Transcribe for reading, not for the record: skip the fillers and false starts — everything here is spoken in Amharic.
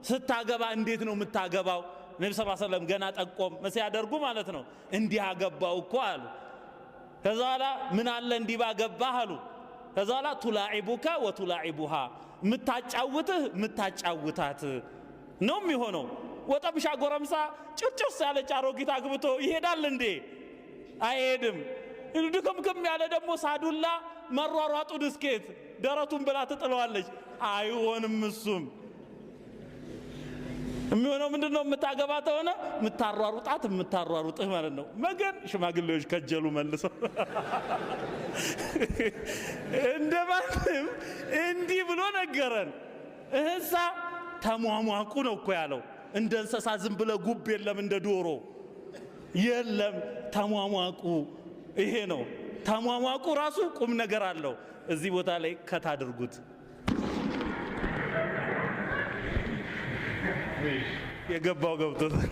ስታገባ እንዴት ነው የምታገባው? ነቢ ስ ሰለም ገና ጠቆም ሲያደርጉ ማለት ነው። እንዲህ አገባው እኮ አሉ። ከዛ በኋላ ምን አለ እንዲህ ባገባህ አሉ። ከዛ በኋላ ቱላዒቡከ ወቱላዒቡሃ፣ የምታጫውትህ የምታጫውታት ነው የሚሆነው። ወጠምሻ ጎረምሳ ጭርጭርስ ያለች አሮጊት አግብቶ ይሄዳል እንዴ? አይሄድም። ድክምክም ያለ ደግሞ ሳዱላ መሯሯጡ ድስኬት ደረቱን ብላ ትጥለዋለች። አይሆንም። እሱም የሚሆነው ምንድን ነው? የምታገባ ተሆነ የምታሯሩጣት የምታሯሩጥህ ማለት ነው። መገን ሽማግሌዎች ከጀሉ መልሰው እንደማንም እንዲህ ብሎ ነገረን። እንስሳ ተሟሟቁ ነው እኮ ያለው። እንደ እንስሳ ዝም ብለ ጉብ የለም፣ እንደ ዶሮ የለም። ተሟሟቁ ይሄ ነው። ተሟሟቁ ራሱ ቁም ነገር አለው። እዚህ ቦታ ላይ ከት አድርጉት። የገባው ገብቶታል።